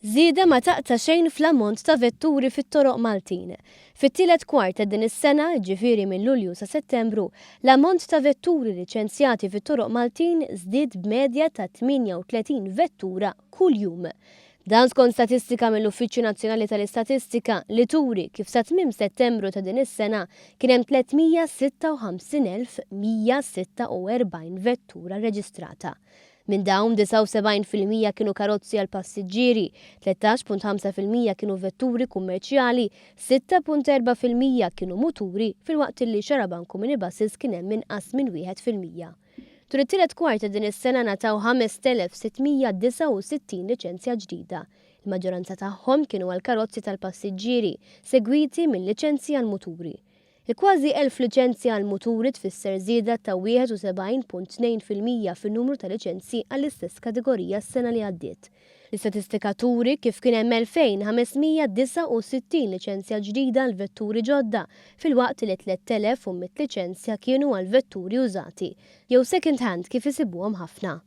Żieda ma taqta' xejn fl-ammont ta' vetturi fit-toroq Maltin. Fit-tielet kwart ta' din is-sena, jiġifieri minn Lulju sa Settembru, l-ammont ta' vetturi liċenzjati fit-toroq Maltin żdied b'medja ta' 38 vettura kuljum. Dan skont statistika mill-Uffiċċju Nazzjonali tal-Istatistika li turi kif sa tmiem Settembru ta' din is-sena kien hemm 356,146 vettura rreġistrata. Minn dawn, 79% kienu karozzi għall-passiġġieri, 13.5% kienu vetturi kummerċjali, 6.4% kienu muturi filwaqt li xarabank u minibuses kien hemm inqas minn 1%. Tul it-tielet kwart ta' din is-sena ngħataw 5,669 liċenzja ġdida. Il-maġġoranza tagħhom kienu għall-karozzi tal-passiġġieri, segwiti minn liċenzji għall-muturi. Il-kważi 1,000 liċenzja għall-muturi tfisser żieda ta' 71.2% fin-numru ta' liċenzji għall-istess kategorija s-sena li għaddiet. L-istatistika turi kif kien hemm 2,569 liċenzja ġdida għal vetturi ġodda filwaqt li 3,100 liċenzja kienu għal vetturi użati, jew second hand kif isibuhom ħafna.